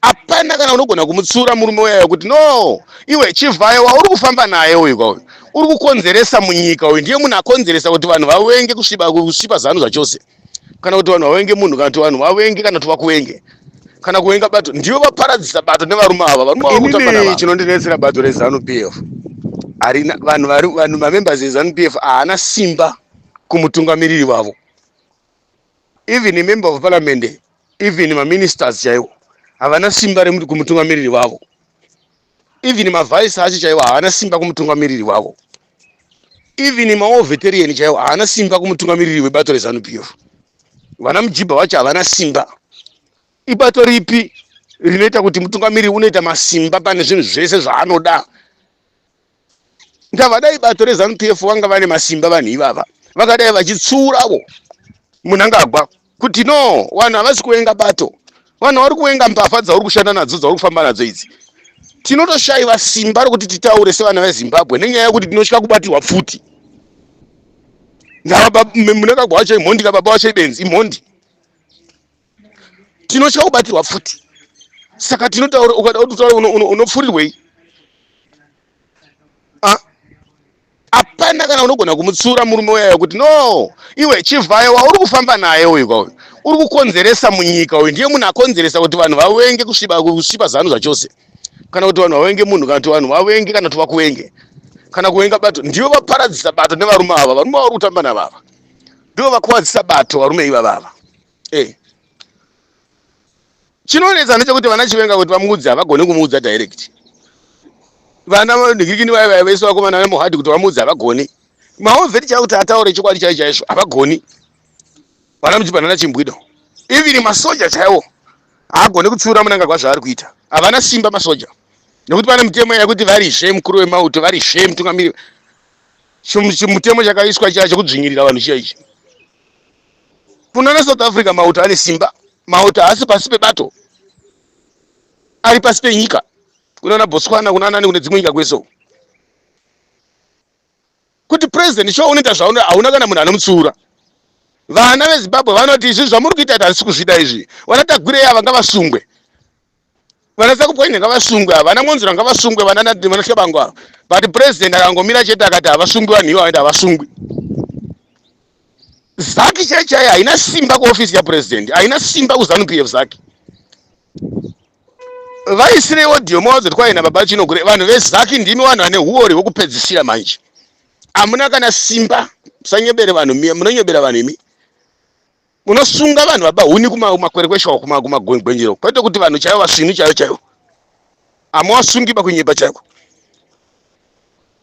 Hapana kana unogona kumutsiura murume uyayo kuti no, iwe Chivhayo wauri kufamba naye uyu kauyu uri kukonzeresa munyika uyu ndiye munhu akonzeresa kuti vanhu vavenge kusviba kusvipa zanu zvachose kana kuti vanhu vavenge munhu kana kuti vanhu vavenge kana kuti vakuvenge kana kuvenga bato ndivo vaparadzisa bato nevarume ava varume ava kutamba navo chinondinetsera bato rezanu p f harina vanhu vari vanhu mamembers ezanu p f haana simba kumutungamiriri wavo even member of parliament even maministers chaiwo havana simba kumutungamiriri wavo even mavice acho chaiwo haana simba kumutungamiriri wavo even mawar veteran chaiwo haana simba kumutungamiriri webato rezanu p f vana mujibha vacho havana simba ibato ripi rinoita kuti mutungamiriri unoita masimba pane zvinhu zvese zvaanoda ndavadai bato rezanu p f vanga vane masimba vanhu ivava vakadai vachitsuuravo Mnangagwa kuti no vanhu havasi kuvenga bato vanhu vari kuvenga mbavha dzauri kushanda nadzo dzauri kufamba nadzo idzi tinotoshayiwa simba rokuti titaure sevana vezimbabwe nenyaya yekuti tinotya kubatirwa pfuti ndava Mnangagwa wacho imhondi kababa wacho ibenzi imhondi tinotya kubatirwa pfuti saka tinotaura ukada kuti utaure unopfurirwei hapana kana unogona kumutsiura murume uyayo kuti no iwe Chivhayo wauri kufamba naye uyu kauyu uri kukonzeresa munyika uyu ndiye munhu akonzeresa kuti vanhu vavenge kusviba kusvipa zanu zvachose kana kuti vanhu vavenge munhu kana kuti vanhu vavenge kana kuti vakuvenge kana kuvenga bato ndivo vaparadzisa bato nevarume ava varume vari kutamba navo ava ndivo vakuwadzisa bato varume ivava ava eh. Chinonetsa ndechekuti vana Chiwenga kuti vamuudze havagoni kumuudza direct. Vana ndigirikini vaya vaya vese vakomana vemuhadhi kuti vamuudze havagoni. Maovheti chaiwo kuti ataure chokwadi chaicho chaizvo havagoni. Vana muchipanana chimbwido. Even masoja chaiwo haagoni kutsiura Mnangagwa zvaari kuita. Havana simba masoja. Nekuti pane mitemo yekuti varizve mukuru wemauto varizve mutungamiri. Chimutemo chakaiswa chiya chekudzvinyirira vanhu chiya ichi. Kunana South Africa mauto ane simba. Mauto haasi pasi pebato. Ari pasi penyika. Kunana Botswana, kunana nani kune dzimwe nyika kwese uko. Kuti president sure unoita zvauna hauna kana munhu anomutsiura. Vana veZimbabwe vanoti izvi zvamuri kuita hatisi kuzvida izvi. Vana Tagwirei ava ngavasungwe. Vana Sakupwanya ngavasungwe ava, vana Mwonzora ngavasungwe, vana vana Tshabangu ava. But president akangomira chete akati havasungwi vanhu ivavo ende havasungwi. Zaki chai chai haina simba kuofisi yapresident, haina simba kuZanu PF Zaki. Vaisirei audio mawadzo kwaina baba Chinogure, vanhu veZaki ndimi vanhu vane huori hwekupedzisira manje. Hamuna kana simba, musanyebere vanhu, munonyebera vanhu imi. Munosunga vanhu vaba huni kumakwerekwesha kumagwenjero kwete kuti vanhu chaivo vasvinu chaivo chaivo hamuwasungi pakunyepa chaiko.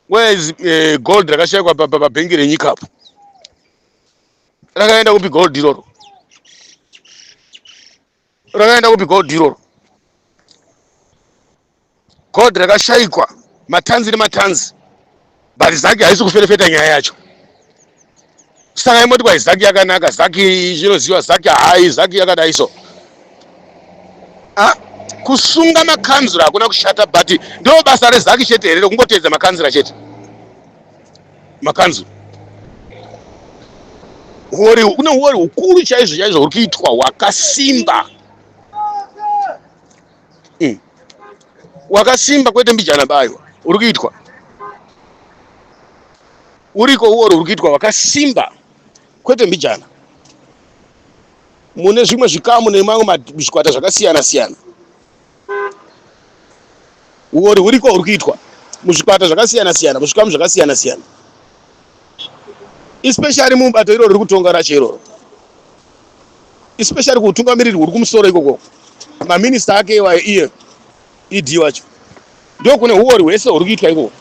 Where is gold rakashaikwa pabhengi renyika apo? Rakaenda kupi gold iroro? Rakaenda kupi gold iroro? Gold rakashaikwa matanzi nematanzi, but Zaki haisi kuferefeta nyaya yacho. Saka imoti kwai Zaki yakanaka, Zaki zvinoziva, Zaki hai, Zaki yakadai so. Ah, kusunga makanzura hakuna kushata, but ndo basa reZaki chete here rekungoteedza makanzura chete? Makanzura huori, kune huori hukuru chaizvo chaizvo huri kuitwa hwakasimba. Wakasimba kwete mbijana bayo uri kuitwa uriko uori uri kuitwa wakasimba kwete mbijana mune zvimwe zvikamu nemamwe zvikwata zvakasiyana siyana uori huriko huri kuitwa muzvikwata zvakasiyana siyana muzvikamu zvakasiyana siyana especially mubato iroro riri kutonga racho iroro especially kuutungamiriri huri kumusoro ikoko maminista ake iwayo iye ED wacho ndo kune huori hwese huri kuitwa ikoko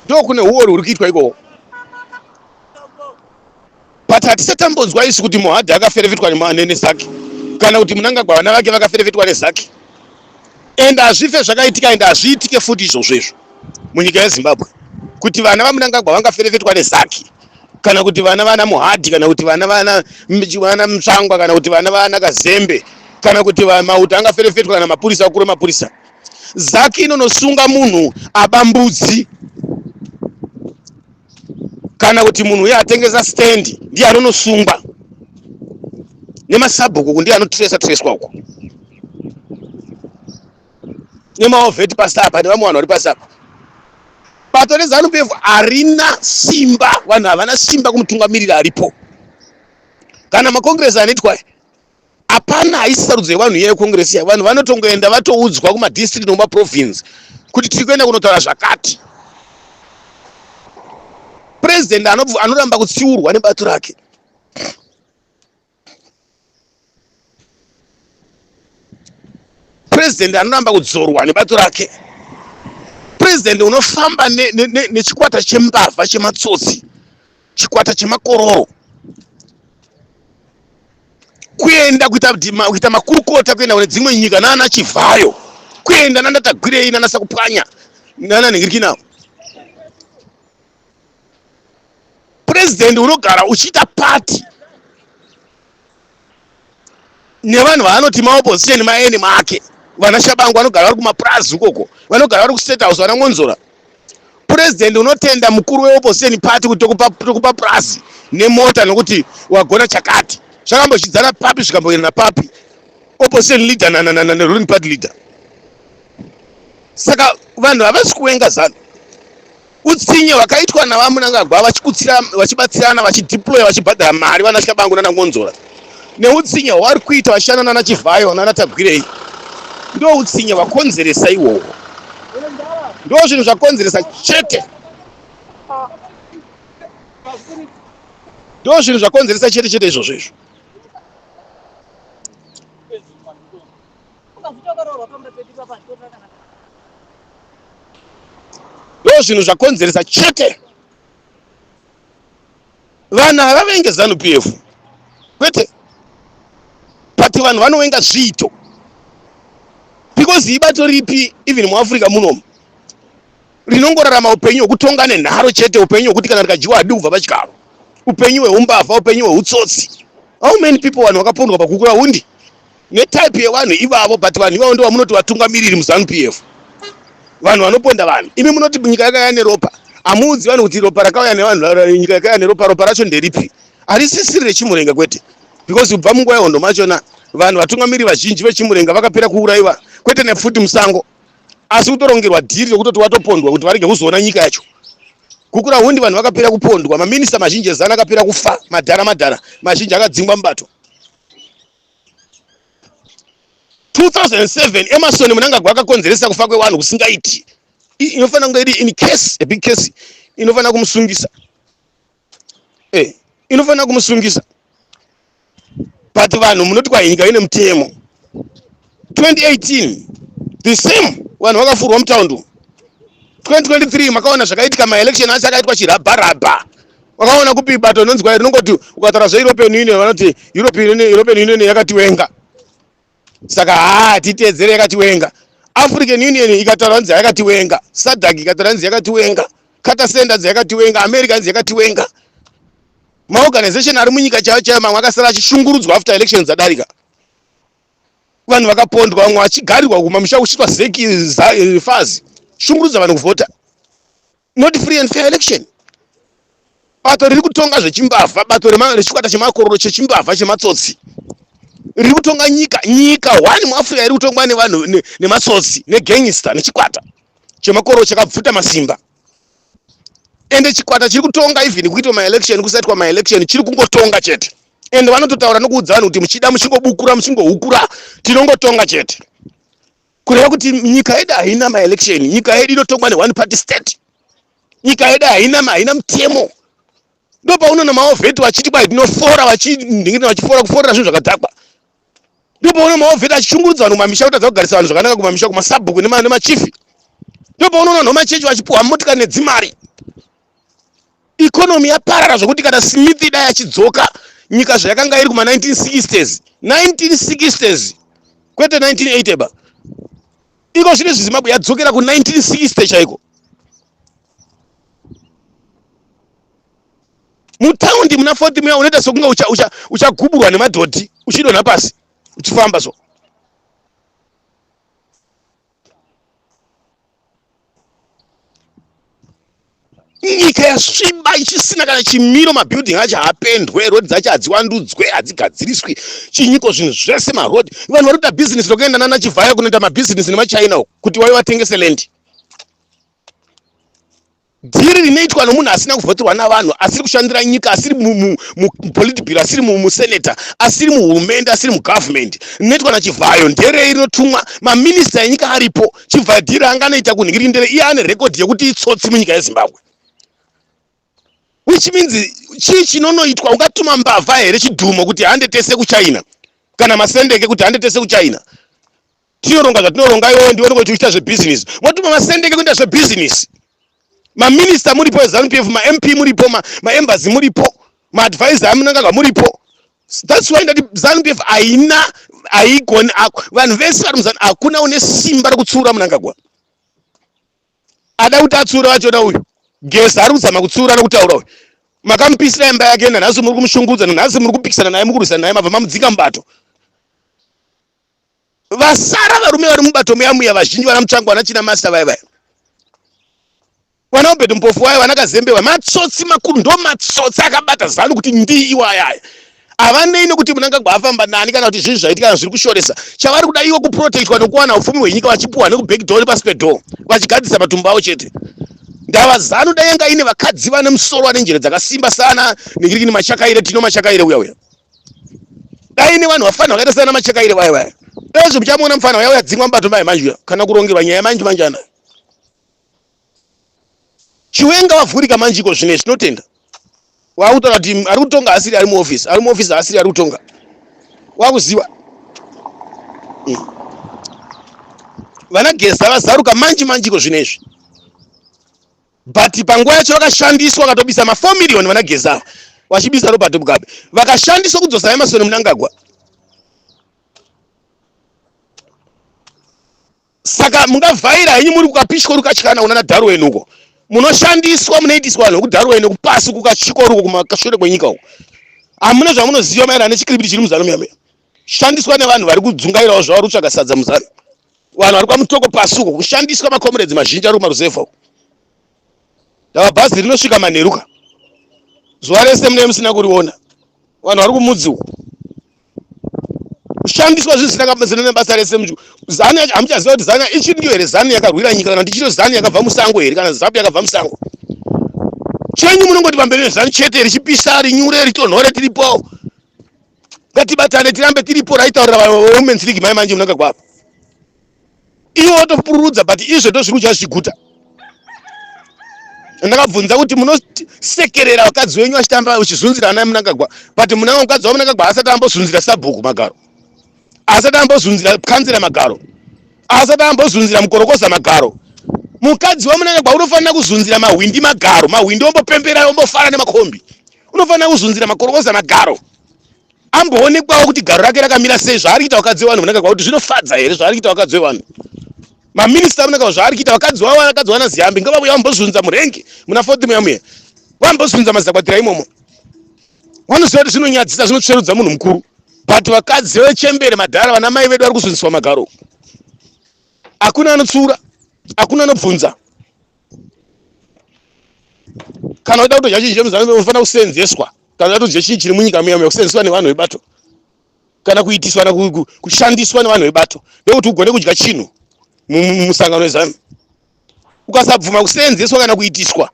ndo kune huori huri kuitwa ikoko but hatisati tambonzwa isu kuti Mohadi akaferefetwa neZaki kana kuti Mnangagwa vana vake vakaferefetwa neZaki and hazvife zvakaitika and hazviitike futi izvozvo izvo munyika yeZimbabwe kuti vana vaMnangagwa vangaferefetwa neZaki kana kuti vana vana Mohadi kana kuti vana vana vana Mutsvangwa kana kuti vana vana Kazembe kana kuti mauto angaferefetwa kana mapurisa akuru emapurisa. Zaki inonosunga munhu aba mbudzi kana kuti munhu uye atengesa stand ndiye anonosungwa. Nemasabhuku uku ndiye anotresa treswa uku. Nemaovheti pasi apa nevamwe vanhu vari pasi apa. Bato reZanu PF harina simba, vanhu havana simba kumutungamirira aripo. Kana makongresi anoitwa hapana, haisi sarudzo yevanhu iya yekongresi iya. Vanhu vanotongoenda vatoudzwa kumadistrict nekumaprovince kuti tiri kuenda kunotaura zvakati. President anoramba kutsiurwa nebato rake. President anoramba kudzorwa nebato rake. President unofamba nechikwata ne, ne, chembavha, chematsotsi, chikwata chemakororo, kuenda kuita, kuita makurukota, kuenda kune dzimwe nyika nana Chivhayo, kuenda nana Tagwirei, nana Sakupwanya, nana Nhingirikinawo. President unogara uchiita party nevanhu vaanoti maopposition, maenemy ake, vana Shabangu vanogara vari kumapurazi ukoko, vanogara vari kustate house, vana Ngonzora. President unotenda mukuru weopposition party kuti tokupa purazi nemota nokuti wagona chakati. Zvakambochidzana papi, zvikamboenda papi, opposition leader neruling party leader? Saka vanhu havasi kuwenga ZANU. Utsinye hwakaitwa naVaMnangagwa vachikutsira, vachibatsirana, vachideploya, vachibhadhara mari vana Shabangu nana Ngonzora, neutsinye hwavari kuita vachishanda nana Chivhayo nana Tagwirei, ndo utsinye hwakonzeresa ihwohwo. Ndo zvinhu zvakonzeresa chete, ndo zvinhu zvakonzeresa chete chete izvozvo izvo. Ndo zvinhu zvakonzeresa chete. Vanhu havavenge ZANU PF, kwete, but vanhu vanovenga zviito, because ibato ripi even muAfrica munomu rinongorarama upenyu hwekutonga nenharo chete, upenyu hwekuti kana rikadyiwa hadi kubva pachigaro, upenyu hweumbavha, upenyu hweutsotsi? How many people, vanhu vakapondwa pakukura hundi netype yevanhu ivavo? But vanhu ivavo ndo vamunoti vatungamiriri muZANU PF, vanhu vanoponda vanhu. Imi munoti nyika yakauya neropa, hamuudzi vanhu kuti ropa rakauya nevanhu, nyika yakauya neropa, ropa racho nderipi? Harisisiri reChimurenga, kwete, because kubva munguva yehondo machona vanhu, vatungamiriri vazhinji veChimurenga vakapera kuurayiwa, kwete nepfuti musango, asi kutorongerwa dhiri rekutoti watopondwa kuti varege kuzoona nyika yacho. Kukura hundi vanhu vakapera kupondwa, maminista mazhinji ezana akapera kufa, madhara madhara mazhinji akadzingwa mubato. 2007 Emerson Mnangagwa akakonzeresa kufa kwevanhu kusingaiti. Inofanira kunge iri in case, a big case inofanira kumusungisa, inofanira kumusungisa. But vanhu munoti kwa nyika ine mutemo. 2018 the same, vanhu vakafurwa mutaundi. 2023 makaona zvakaitika, maelection acho akaitwa chirabharabha. Wakaona kupi bato inonzi kwai rinongoti ukataura zveEuropean Union, vanoti European Union yakatiwenga, saka haa titeedzere yakatiwenga. African Union ikataura nzi yakatiwenga, SADC ikataura nzi yakatiwenga, Carter Center nzi yakatiwenga, America nzi yakatiwenga. Maorganization ari munyika chaiyo chaiyo, mamwe akasara achishungurudzwa after elections dzadarika, vanhu vakapondwa, vamwe vachigarirwa kumamisha kuchiitwa zeki fazi shungurudza vanhu kuvhota. Not free and fair election. Bato riri kutonga zvechimbavha, bato rechikwata chemakororo, chechimbavha, chematsotsi riri kutonga nyika. Nyika one muAfrica iri kutongwa nevanhu nematsotsi, negangster, nechikwata chemakororo chakabvuta masimba. Ende chikwata chiri kutonga even kuitwa maelection, kusaitwa maelection, chiri kungotonga chete. Ende vanototaura nokuudza vanhu kuti muchida muchingobukura, muchingohukura, tinongotonga chete. Kureva kuti nyika yedu haina maelection, nyika yedu inotongwa neone party state, nyika yedu haina mutemo. Ndo paunoona mawar vet vachiti kwai tinofora, vachinhingirina, vachifora, kuforera zvinhu zvakadhakwa. Ndo paunoona mawar vet achishungurudza vanhu kumamisha, kutadza kugarisa vanhu zvakanaka kumamisha, kumasabhuku nemachifi. Ndo paunoona vanhu vemachechi vachipiwa motikari nedzimari. Economy yaparara zvokuti kana Smith dai achidzoka nyika zvayakanga iri kuma 1960s, 1960s, kwete 1980 ba. Iko zvino izvi Zimbabwe yadzokera ku 1960 chaiko. Mutaundi muna 40 muya unoita sokunge uchaguburwa nemadhodhi uchidonha pasi uchifamba. So Nyika yasviba ichisina kana chimiro, mabuilding acho haapendwe, road dzacho hadziwandudzwe, hadzigadziriswi, chinyiko zvinhu zvese maroad. Vanhu vari kuita business rokuenda nana Chivhaya kunoita mabusiness nemaChina uko kuti waive vatengese land. Dhiri rinoitwa nomunhu asina kuvhoterwa navanhu, asiri kushandira nyika, asiri mupolitburo, asiri musenator, asiri muhurumende, asiri mugovernment, rinoitwa naChivhayo nderei rinotumwa maminista enyika aripo. Chivhayo dhiri anga anoita kunhingiri ndere iye ane rekodhi yekuti itsotsi munyika yeZimbabwe, which means chii chinonoitwa? Ungatuma mbavha here chidhumo kuti hande tese kuChina, kana masendeke kuti hande tese kuChina tinoronga zvatinoronga, iwewe ndiwe unenge uchiita zvebhizinesi, motuma masendeke kuita zvebhizinesi? Maminista muripo eZanu PF, maMP muripo, maembassy muripo, maadvisor aMnangagwa muripo. That's why ndati ZANU PF haina, haigoni. Vanhu vese vari muZANU, hakuna une simba rekutsiura Mnangagwa. Ada kuti atsiura vachona, uyu Geza ari kuzama kutsiura nokutaura uyu, makamupisira imba yake, nanhasi muri kumushungurudza, nanhasi muri kupikisana naye, mukurwisana naye, mabva mamudzinga mubato. Vasara varume vari mubato muya muya vazhinji, vana Mutsvango, vana Chinamasa, vaya vaya, vana Obert Mpofu vaya, vana Kazembe vaya, matsotsi makuru. Ndo matsotsi akabata ZANU kuti ndii iwayaya. Havanei nekuti Mnangagwa afamba nani kana kuti zvinhu zvaitika kana zviri kushoresa. Chavari kuda ivo kuprotectwa nokuwana upfumi hwenyika vachipuhwa nekubackdoor, nepasi pedoor, vachigadzisa matumbu avo chete. Ndava ZANU dai yanga ine vakadzi vane musoro, vane njere dzakasimba sana ningirikini Machakaire, Tino Machakaire uya uya, dai ine vanhu vafana vakaita sana Machakaire vaya vaya, ezvo muchamuona mufana uya uya dzingwa mubato mai manje uya, kana kurongerwa nyaya manje manje. Ana Chiwenga wavhurika manje iko zvino, tinotenda. Wakutaura kuti ari kutonga asiri ari muofisi, ari muofisi asiri ari kutonga, wakuziva. Vana Geza vazaruka manje manje iko zvino izvi, but panguva yacho vakashandiswa, vakatobisa ma4 million. Vana Geza vachibisa Robert Mugabe, vakashandiswa kudzosa Emmerson Mnangagwa. Saka mungavhaira henyu muri kukapishwa rukatyana unana Darwin uko, munoshandiswa, munoitiswa vanhu vekuDarwin kupasi kukachikoro uko kumashure kwenyika uko. Hamuna zvamunoziva maererano nechikiribiti chiri muZANU muya muya. Shandiswa nevanhu vari kudzungairawo zvavo, vari kutsvaga sadza muZANU, vanhu vari kwaMutoko pasi uko, kushandiswa macomrades mazhinji ari kumaruzevha uko. Ndava bhazi rinosvika manheruka, zuva rese munenge musina kuriona. Vanhu vari kumudzi uko, kushandiswa zvisina nebasa rese. ZANU yacho hamuchaziva kuti ZANU ichiriyo here, ZANU yakarwira nyika, kana kuti ichiri ZANU yakabva musango here, kana ZAPU yakabva musango. Chenyu munongoti pamberi neZANU chete, richipisa, rinyure, ritonhore, tiripo, ngatibatane, tirambe tiripo. Raitaurira Women's League mai manje Mnangagwa iwo wotopururudza, but izvo ndozviri kudya zvichiguta. Ndakabvunza kuti munosekerera vakadzi venyu vachitamba uchizunzira ana Mnangagwa, but muna mukadzi waMnangagwa asati ambozunzira sabhuku magaro, asati ambozunzira kanzira magaro, asati ambozunzira mukorokoza magaro. Mukadzi waMnangagwa unofanira kuzunzira mahwindi magaro, mahwindi ombopembera, ombofara nemakombi. Unofanira kuzunzira makorokoza magaro, amboonekwawo kuti garo rake rakamira sei. Zvaari kuita vakadzi vevanhu Mnangagwa, kuti zvinofadza here zvaari kuita vakadzi vevanhu? Maminista Mnangagwa zvaari kuita vakadzi vavo, vakadzi vana Ziyambi ngavauya vambozunza murengi muna fourth muya muya, vambozunza mazakwatira imomo. Vanoziva kuti zvinonyadzisa, zvinotsverudza munhu mukuru, but vakadzi vechembere, madhara, vana mai vedu vari kuzunziswa magaro. Hakuna anotsiura, hakuna anobvunza. Kana uda kutodya chinhu chemuZANU, unofanira kusenzeswa. Kana uda kutodya chinhu chiri munyika muya muya, kusenzeswa nevanhu vebato, kana kuitiswa na kushandiswa nevanhu vebato, nekuti ugone kudya chinhu mumusangano weZANU. Ukasabvuma kusenzeswa kana kuitiswa,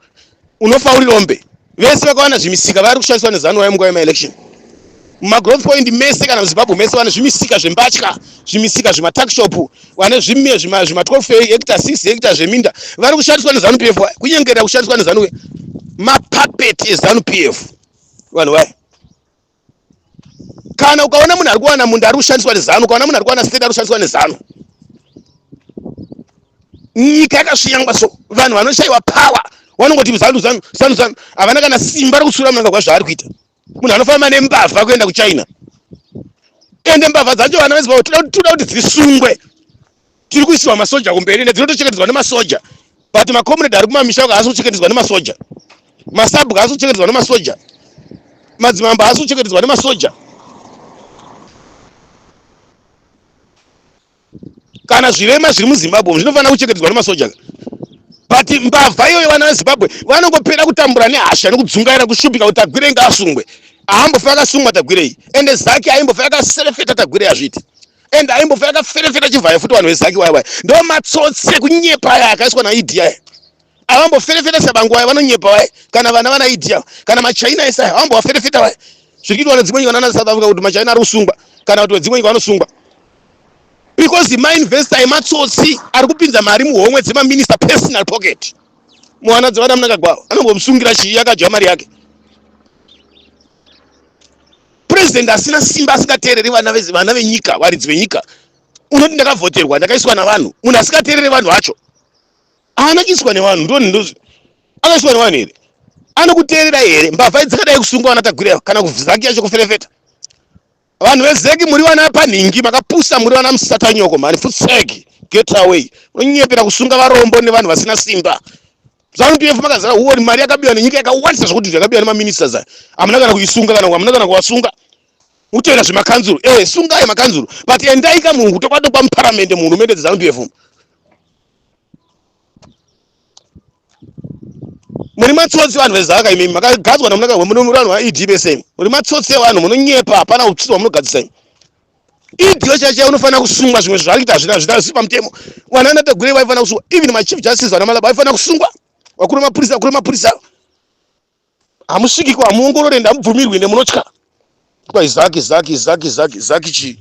unofa uri rombe. Vese vakawana zvimisika vari kushandiswa neZANU vaya munguva yemaelection mumagrowth point mese kana muZimbabwe mese, vane zvimisika zvembatya, zvimisika zvematuckshop, vane zvime zvima 12 hectare, 6 hectare zveminda, vari kushandiswa neZANU PF, kunyengerera kushandiswa neZANU, mapuppet eZANU PF vanhu vaya. Kana ukaona munhu ari kuwana munda, ari kushandiswa neZANU. Ukaona munhu ari kuwana state, ari kushandiswa neZANU. Nyika yakasviyangwa, so vanhu vanoshayiwa power, vanongoti ZANU, ZANU, ZANU, ZANU. Havana kana simba rekutsiura Mnangagwa zvaari kuita. Munhu anofamba nembavha kuenda kuChina, ende mbavha dzacho, vana veZimbabwe, toda kuti dzisungwe. Tiri kuisiwa masoja kumberi, ende dzinotochengetedzwa nemasoja, but macomrade ari kumamisha uko haasi kuchengetedzwa nemasoja, masabhuku haasi kuchengetedzwa nemasoja, madzimambo haasi kuchengetedzwa nemasoja. Kana zvirema zviri muZimbabwe zvinofanira kuchengetedzwa nemasoja, but Mbavha iyoyo, vana veZimbabwe vanongopera kutambura nehasha nekudzungaira kushupika kuti Tagwirei ngaasungwe. Haambofa akasungwa Tagwirei, ende Zaki aimbofa yakaserefeta Tagwirei hazviiti, ende aimbofa yakaferefeta Chivhayo futi. Vanhu veZaki waya waya ndo matsotsi ekunyepa aya akaiswa naED aya. Avamboferefeta Sabangu waya, vanonyepa waya. Kana vana vana ED kana maChina ese aya avambovaferefeta waya. Zviri kuitwa nedzimwe nyika nana South Africa kuti maChina ari kusungwa kana kuti vedzimwe nyika vanosungwa because mainvesta ematsotsi ari kupinza mari muhomwe dzemaminista, personal pocket. Muhana dzevana Mnangagwa anombomusungira chii? Akadya mari yake. President asina simba, asingateereri vana venyika, varidzi venyika. Unoti ndakavhoterwa, ndakaiswa navanhu. Munhu asingateereri vanhu vacho, haana kuiswa nevanhu. Ndoni ndo akaiswa nevanhu here? Anokuteerera here? Mbavha dzakadai kusungwa vana Tagwirei kana kuZACC yacho kuferefeta. Vanhu veZEC, muri vana panhingi, makapusa, muri vana musatanyoko mhani. Futseki, get away. Unonyepera kusunga varombo nevanhu vasina simba. ZANU PF makazara huori. Mari yakabiwa nenyika yakawandisa zvokuti zvakabiwa nemaministers aya, hamuna kana kuisunga, kana hamuna kana kuvasunga. Mutevera zvemakanzuru, sungai makanzuru, but endai kamunhu kutokwa muparamende, muhurumende dzeZANU PF. Muri matsotsi vanhu veZACC imimi, makagadzwa namunaka. Muri vanhu vaED vese, muri matsotsi evanhu, munonyepa. Hapana utsitsi hwamunogadzisa imi. ED wachacha unofanira kusungwa. Zvimwe zvaari kuita hazvina zvisi pamutemo. Vana naTagwirei vaifanira kusungwa. Even machief justice, vana Malaba vaifanira kusungwa. Vakuru vemapurisa, vakuru vemapurisa hamusvikiko, hamuongorore, ende hamubvumirwi, ende munotya. Kwai ZACC, ZACC, ZACC, ZACC, ZACC chii?